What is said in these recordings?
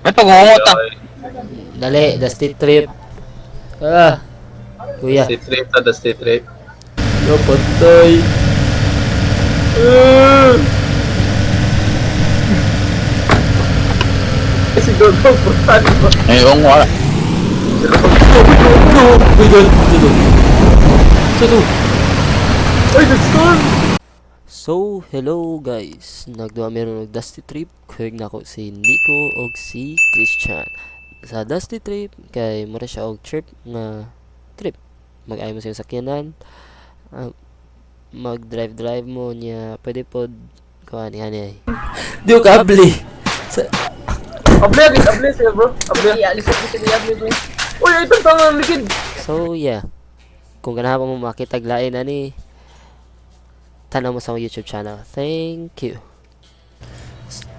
May pagungungot ah. Dali, dusty trip. Ah. Kuya. State trip ta, the state trip. Yo, patay. Si Gogo, puta ba? Ay, oo nga. No! Uy, God! Ito. Ito. Uy, the storm! So, hello guys. Nagduha meron og dusty trip. Kuyog nako si Nico og si Christian. Sa dusty trip kay mura siya og trip nga trip. Mag-ayo mo sa iyong sakyanan. Ah, mag-drive-drive mo niya. Pwede pod kuan ani ay. Di ko kaabli. Sa Abli, abli siya, bro. Abli. Ialis ako sa Diablo, bro. Uy, itong tama ang likid. So yeah, kung ganahan pa mo makita lain ani, tanaw mo sa akong YouTube channel. Thank you.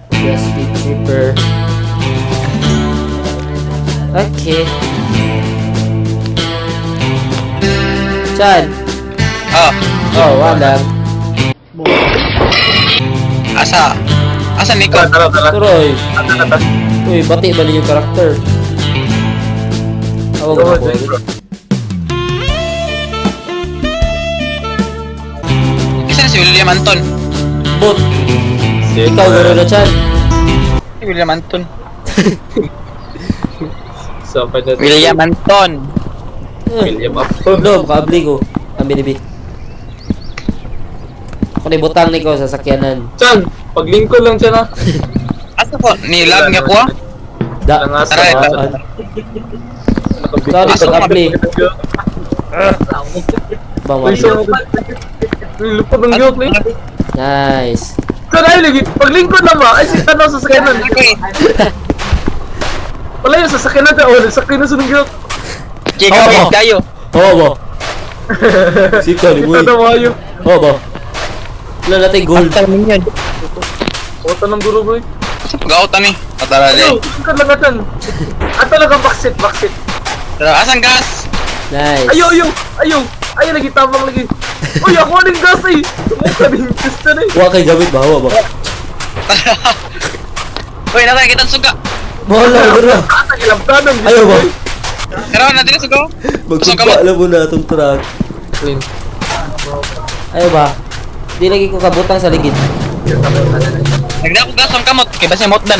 Dusty Tripper. Okay. Chan. Ah, Oh, wala. asa? Asa Nico? Tara, tara, tara. Turoy. Tara, tara. Uy, bati ba yung karakter? Awag Go, ako. bro. Isa na si William Anton. Bot. Ikaw, gano'n na, Chan. Si William Anton. So, pwede. William Anton. Eh. William Upton. No, kaabli ko. Ang binibi. Ako na ibutang ni ko sa sakyanan. Chan, paglingkod lang siya na. Asa ko? Nilag niya ko ah. Da. Tara, Tara, Ah, Sorry, Asa ko pag-abli. Ba, Uy, mali. so, uy, lupad ng giyok, eh. Nice. Chan, ay, lagi. Paglingkod lang ba? Ay, si Tanaw sa sakyanan. Wala yung sasakyanan. Oh, sasakyanan sa ng giyok. Kika, Oo. wait kayo. Oo ba? Sika ni Boy. Kita na maayo. Oo ba? Wala natin gold. Yun. Ota ng guro, bro. Asa pag-out ni? Patara Ayo, din. lingkod lang natin. At talagang backseat, backseat. Tara, asan gas? Nice. Ayo, ayo, ayo. Ayo, lagi tamang lagi. Uy, ako rin gas eh. Sumuka din Kristen eh. Wa kay gamit ba? Wa ba? Uy, nasa kita suga. Bola, bro. Asa kilabtan ang Ayo ba? Tara, natin suga. Magkumpa alam mo na itong truck. Clean. Ayo ba? Di lagi ko kabutang sa ligid. Nagda ko gas ang kamot. Kay basta motdan.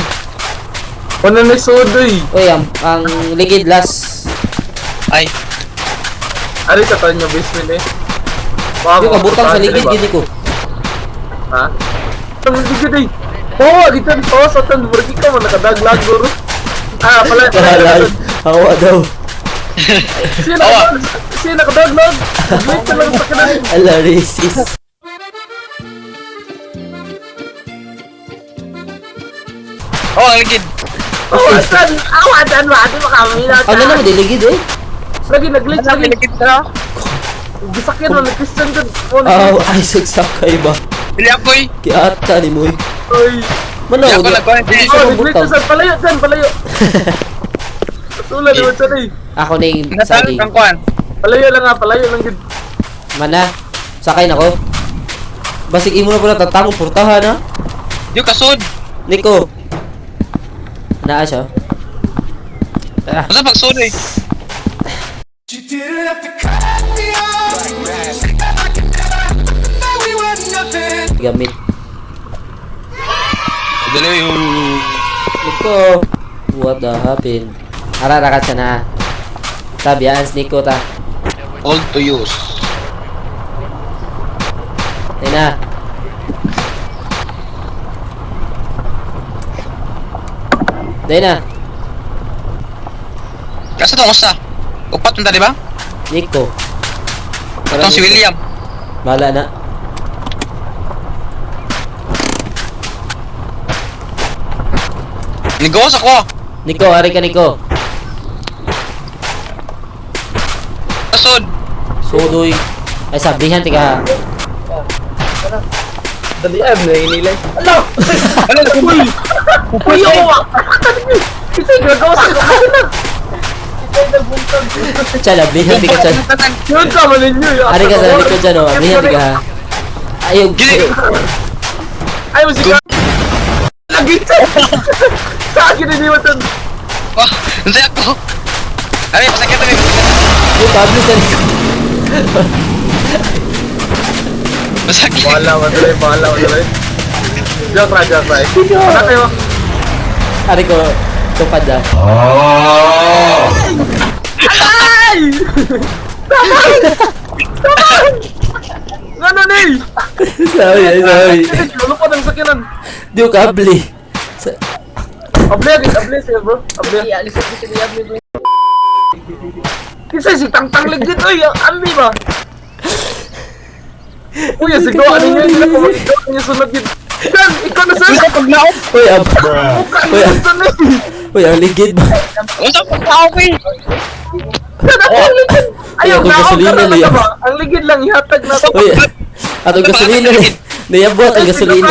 Wala na sodo eh. Uy, ang ligid last. Ay, Ari sa tanyo basement eh. Baka Di ko kabutang sa ligid ba? gid ko. Ha? Ang ligid eh. Oo, kita oh, sa tan berarti ka man nakadaglag guro. Ah, pala. Kahalay. Hawa daw. Siya nakadaglag. Siya nakadaglag. Wait ka lang sa kanan. Ala, racist. oh, ang ligid. Oh, asan? Awa, dan ba? Di makamina. Ano naman di ligid eh? Lagi nag-glitch Asa lagi. ligid tara? Gisakyan mo, nag-Christian dun. Oh, Ah, ay sagsakay ba? Bili ako eh. Kiata ni Moy. Oy. Manaw, Di ako nagkuhan. di siya Oh, nag-glitch mabutang. sa palayo dyan, palayo. Tulad mo dyan eh. Ako na yung Nasaan saging. kang kuan? Palayo lang nga, palayo lang gid. Mana, sakay na ko. Basig imo na pala tatangong purtahan ha. Yo kasud. Nico. Naa siya. Ah, Asa pagsud eh? Gamit. Dali yung Nico. What the happened? Ara ra ka siya na. Tabi, Nico ta. old to use. Ayun na. Dahil na. Asa tong usa? Upat man ta di ba? Nico. Atong si William. Bahala na. Nigawas ako. Nico, ari ka Nico. Kasud. Sudoy. Ay, sabihan, tika. Dali ay, nahihilay. Ala! Ano? Uy! Uy, oh! Kasi gagawa sa kanan. Chan, ablihan, tika, chan. Yun ka man ninyo. Ari ka sa likod dyan, oh. Ablihan, tika. Ayaw. Gili. Ay, musika. Lagi! Sa akin hindi mo to. Wah, unsa ako? Ari, pasakit abi. Uy, Pablo sa likod. Pasakit. Bahala mo tuloy, bahala mo tuloy. Joke ra, joke ra. Ano kayo? Ari ko, tupad ah. Ay! Taman! Taman! Ano ni? Sorry, sorry. Lolo pa ng sakinan. Di ko kable. Sa Able, able siya bro. Able. Kinsa si Tangtang legit oy, ang ambi ba? Uy, si Go, ano niya? Sila ko ikaw niya sunod yun. Dan, ikaw na sir. Uy, ab Mukha Uy, niya sunod. uy, ang ligid ba? Unsa pa tao ko eh? Dan, ang ligid. Ayaw, Uy, ako naong gasolina ka na niya. ba? Ang ligid lang ihatag na to. Uy, atong gasolina ni. Niyabot ang gasolina.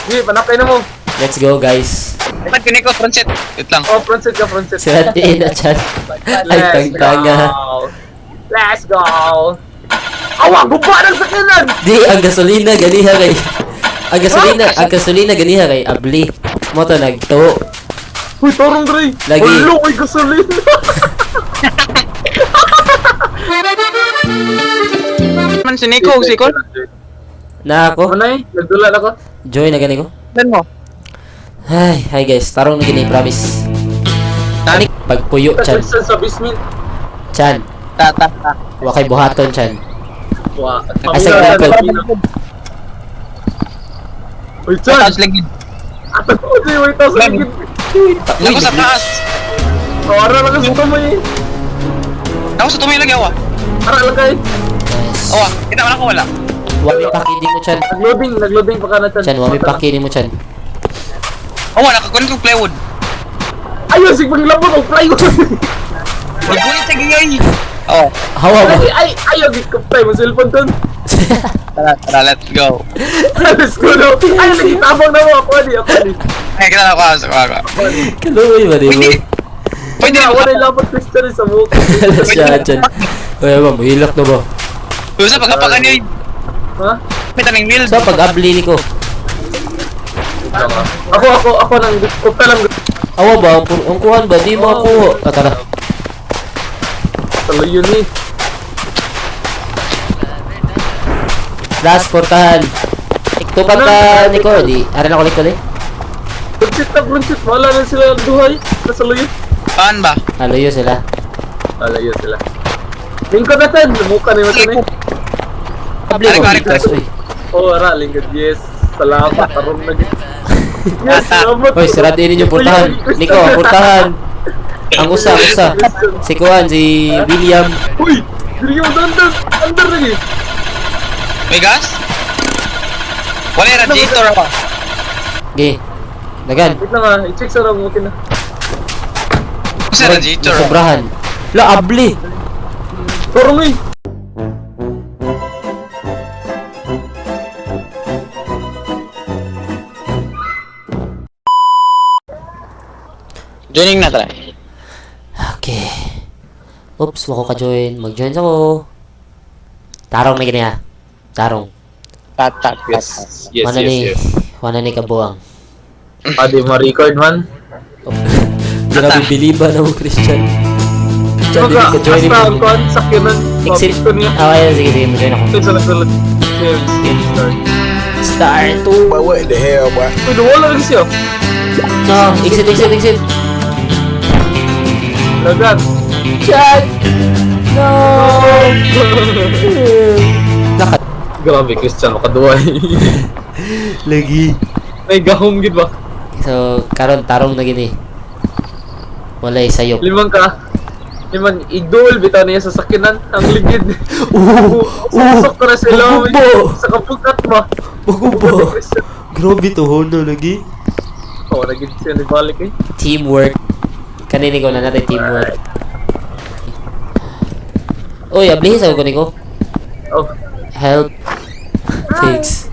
Sige, panapay na mo. Let's go, guys. Patag kini ko transit. Wait lang. Oh, Francis ka, Francis. Sira tiin na chan. Ay, Let's tangtanga. go. Let's go. Awa, guba ng sakinan! Di, ang gasolina ganiha kay. Ang gasolina ganiha kay abli. Mo to nagto. Uy, torong dre. Lagi. Ulo, uy, gasolina. Man si Nico, si Col. Na ako. Manay, nagdula na ko. Join na gani ko. Dan mo. Ay, hi guys. Tarong na gini, promise. Tani pagpuyo chan. Tagsan sa basement. Chan. Ta ta ta. Wa kay buhaton chan. Wa. Ay, sa grapple. Uy, chan. Taas lagi. Ato ko, di, wait, sa ligid. Ako sa taas. Oh, ara lang kasi tumoy. Ako sa tumoy lagi awa. Ara lang kay. Nice. Awa, kita wala ko wala. Wa may paki mo chan. Nagloading, nagloading pa ka na, chan. Chan, wa may paki mo chan. Awa, nakakunin kong plywood. Ayun, sig panglabot og plywood. Naggunit sa giyay. Oh, Hawa ba? Ay, ay, ayaw, gid ko play mo cellphone dun. Tara, tara, let's go. Let's go no. Ay, nagitabang na mo ako di, ako di. Ay, kita na ako, ako, ako. Kaluoy ba di mo? Pwede. Pwede Na, na wala labot Christian sa buhok. Alas siya chan. Uy, ba, muhilak na ba? Usa pagkapakan niyo. Ha? May taning wheel. So pag abli ni ko. Ako, ako, ako nang kupta lang. Awa ba ang kuhan ba di mo ako. Ah, tara. Tuloy yun eh. Last portahan. Tupad ka Nico, di. Aran ako Nico eh. Lunchit na, lunchit. Wala na sila ang duhay. Nasa luyo. Paan ba? Aloyo sila. Wala yun sila. Lingkod na tan. Mukha ni Matan eh. Abli Aray ko. ko, aray ko. Pitas, uy. Oh, ara, lingkod. Yes. Salamat. Tarong na gid. Yes, salamat. Hoy, sirad din yung portahan. Nico, ang portahan. Ang usa, ang usa. Si Kuan, si William. Uy! Dili mo under! Under lagi! May gas? Wala yung radiator ako. Okay. Dagan. Wait lang ah, i-check sa lang okay na. Usa radiator. Sobrahan. La abli. Torong eh! Joining na tara. Okay. Oops, wako ka join. Mag-join sa ko. Tarong na gini ha. Tarong. Tat tat. Yes, yes, Wala ni, wala ni kabuang. Ah, di ma-record man. Grabe biliba na mo, Christian. Christian, dili ka join Basta ang mo. kon, sakyanan. Exit. Mapito niya. Ah, ayun, sige, sige, mag-join ako. Ito, sulat, sulat. Game, game start. Start to. Boy, what the hell, boy? Uy, nawala lagi siya. No, exit, exit, exit. Lagan. Chat! No! Naka. Grabe, Christian, makaduway. Lagi. May gahom gid ba? So, karon tarong na gini. Walay sayop. Limang ka. Limang idol bitaw niya sa sakyanan ang ligid. Oo! Susok ko na sila. Magubo! Sa kapukat ba? Magubo! Grabe to, Hono lagi. Oh, naging siya ni balik eh. Teamwork. Kanini ko na natin teamwork. Uy, ablihin sa ko niko. Oh, Help. Thanks.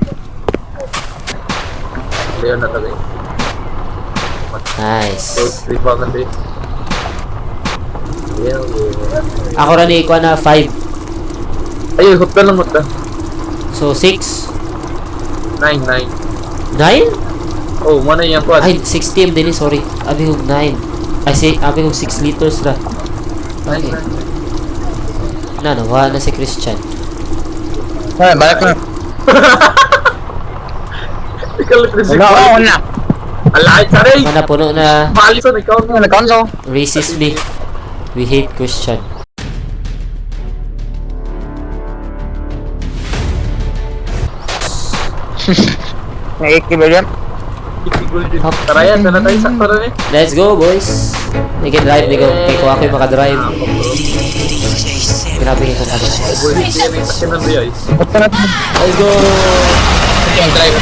Leon na talaga. Nice. Road trip ako din. Yeah, yeah. Ako ra ni ko na 5. Ayun, hot na lang, hot na. So 6. 9, 9. 9? Oh, mo na yung kwan. Ay, 6 TM din eh, sorry. Abi kog 9. Ay, si, abi kog 6 liters ra. 9, Okay. 9. Na, nawala na si Christian. Ay, balik na. Ikaw lang si Wala, oh, wala. Ala, ay, sorry! Mana puno na Maalison, ikaw na. Nag-console. racist ni. We hate Christian. Nag-ikibal yan. Itigol din. Tara yan, sana tayo sakto na eh. Let's go, boys. They can drive, they go. Kay ko ako yung makadrive. Grabe kay ko makadrive. Boy, hindi yan yung sakyan ng biyay. Let's go! Yung drive.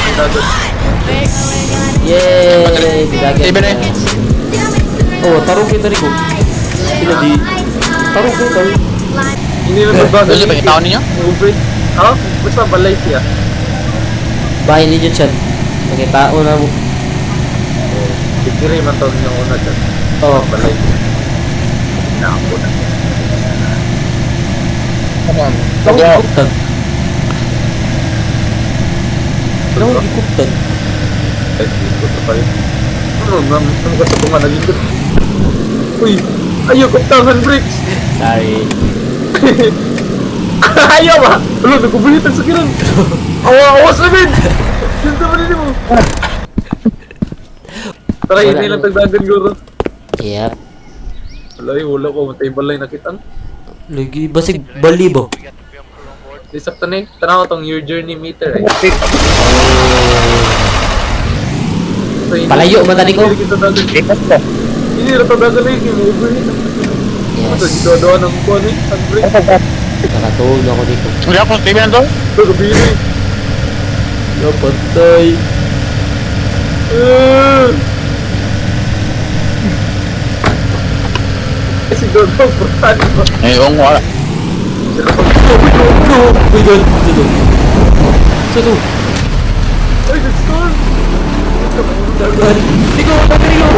Yay! Bidagan Iba na na. Oh, tarong kita rin ko. Sila di. Tarong ko, tarong. Hindi na ba Dili ba yung tao ninyo? Ube. Ha? Basta balay siya. Bahay ninyo, Chan. Magkitao na mo. Bigiri man tawag niyo una dyan. Oh, Balay. Naako na. tarong ikuptan. Tarong ikuptan. Ay, ko pa tayo. Ano, ano ka sa bunga naging Uy! Ayaw, kuptangan bricks! Sorry. Ayaw ba? Ano, nagkubulit ang sakiran! Awa, awa sa amin! Yun naman din mo! Tara, Wala yun lang na. tagdagan guro. Yep. Wala, eh, wala ko. Matay balay nakitang. Lagi, basig bali ba? Di sakto na eh. Tanaw tong your journey meter eh. So, hindi- Palayo, man tani ko. Hindi kita dagan. Hindi na tadagan eh. Kaya Ito, Yes. dito doon ang kuwan eh. Ang break. Nakatuon ako dito. Wala akong TV na to. Ito, gabi eh. Napatay. Eh. Si Dodo, purtan ba? Ay, oo, wala. No! My God! Ito. Ito. Ay, nag-storm! Dagan. Ikaw, dagan ikaw!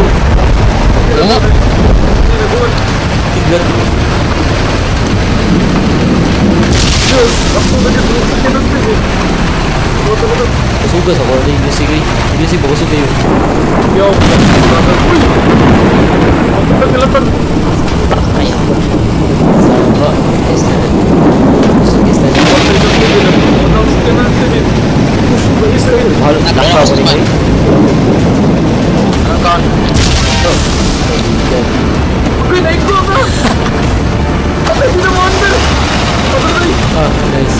Ano? Hindi na buwan. Tignan. Diyos, ako na dyan. Sa kanan din eh. Ako talaga. Kasugas ako. Ano yung music eh? Yung music ba? Kusog kayo. Yo, uy! Ako na kalatan. Ay, ako. Sama. Yes na. Kusog yes na. Ako sa kanan din eh. Mahal. Lakaw ko rin eh. Anong kaon? Uy, naiko na! Patay, di na mo under! Patay! Ah, nice.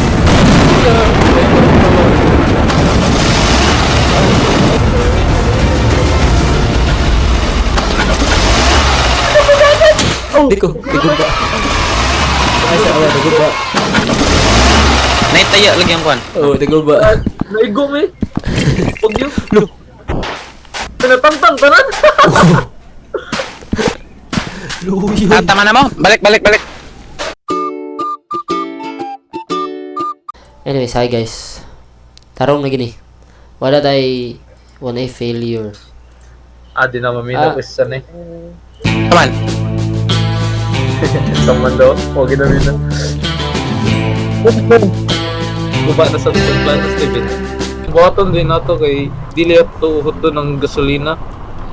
Oh! Di ko. Nagumba. Ay, sa awa. Nagumba. Naitaya lagi ang kuwan. Oo, nagumba. Ah, Naigo me! Huwag yun! Lo. Pinatangtang tanan! Luyo. Ah, tama na mo. Balik, balik, balik. Anyways, hi guys. Tarong na gini. Wala tay wala ay failure. Ah, di na mamina Ah. question eh. Come on. Saman daw, huwag na mina. Guba na sa plano, Steven. Buhaton din na to kay dili ato uhod to ng gasolina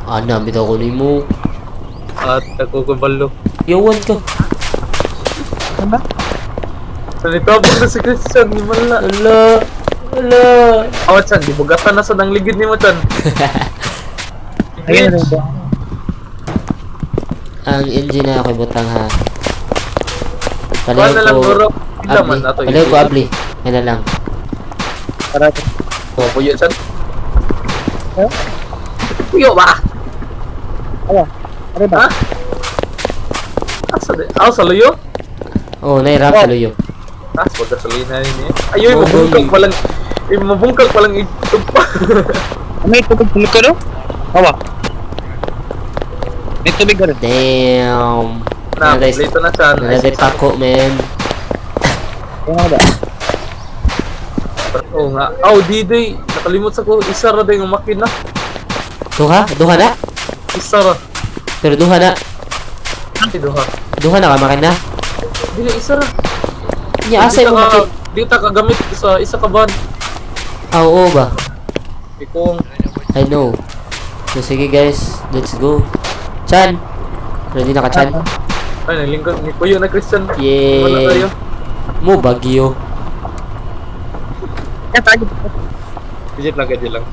Ana, bitaw ko nimo. at ako kabalo. Yawan ka. Nanitabog na si Christian, di man na. Ala. Ala. Awa, Chan, di bugatan na sa nang ligid ni mo, Chan. Bitch! Ang engine na ako butang ha. Kuha na lang, ko bro. Kita abli. man na to. Palayo ko abli. Yan na lang. Oh, puyo, Chan. Puyo ba? Ano Ha? Asa di? Ah, sa luyo? Oh, nairap sa luyo. Ah, sa gasolina yun eh. Ayun, Oh, mabungkag boy. palang... Eh, mabungkag palang itugpa. May tubig tulog ka no? Hawa. May tubig ka rin. Damn. Na, Nanay- kompleto na, Chan. Nanay pako, man. Ano ba? Oo nga. Oh, di, di. Nakalimot sa ko. Isa ra din yung makina. Duha? Duha na? Isa ra. Pero duha na. Ay, duha. Duha na ka makina. Dili, isa ra. Nya asa Dito mo ka- makina. Di ta kagamit sa isa ka van. Ah, oo ba? Ikong I know. So, sige guys, let's go. Chan! Ready na ka, Chan? Ay, nalingkod ni Kuya na Christian. Wala Yay! tayo. Mo, Bagyo. Digit lang, gadget lang.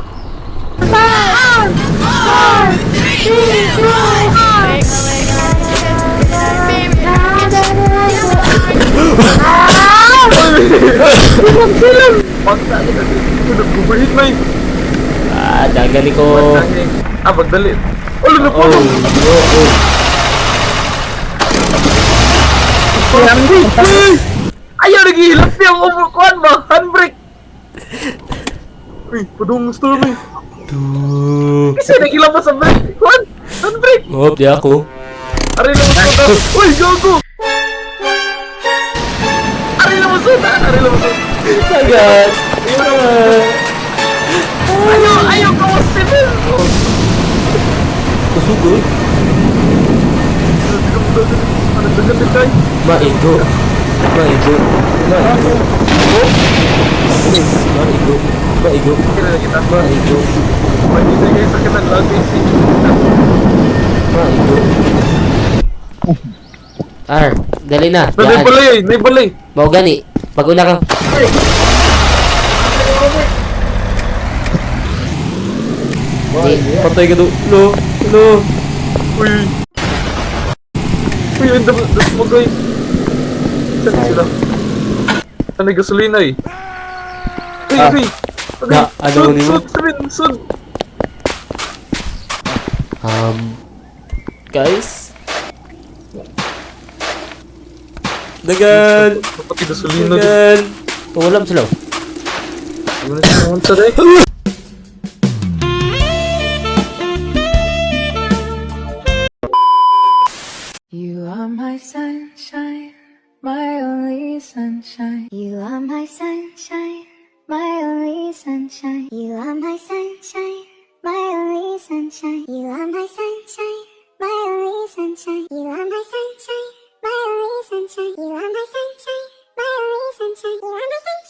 Pagta kita dito, nagbubuhit na eh. Ah, dagali ko. Ah, pagdali. Oh, Oh, oh, oh, oh. Ayaw, naghihilap niya ang umukuan ba? Handbrake! Uy, padung storm eh. Kasi naghilap pa sa brake. Kuan! Handbrake! Oh, di ako. Aray na masuda! Uy, gago! Aray na masuda! Aray na masuda! Agad! Ayaw na masuda! Ayaw! Ayaw ka mo, Steven! Kusugo. Ano tayo? Maigo. Maigo. Maigo. Oh! Maigo. Maigo. Kira na kita. Maigo. Pwede na kayo sa kitang lagi si Maigo. Ar, dali na. May Daan. balay eh! May balay! Mao gani. Pag-una ka. Di. Patay ka do. Lo! Lo! Uy! Uy, ang dami mo guys! Saan sila? Saan may gasolina eh? Uy, Ah. uy! Okay. Na, ano Sud, ni mo? sud, Steven, sud! Guys. Dagan! Pati gasolina. Dagan! Oh, wala mo sila. Wala siya sa day. You are my sunshine, my only sunshine. You are my sunshine, my only sunshine. You are my sunshine, my only sunshine. You are my sunshine, my only sunshine. You are my sunshine, my only sunshine. You are my sunshine, my only sunshine. You are my sunshine.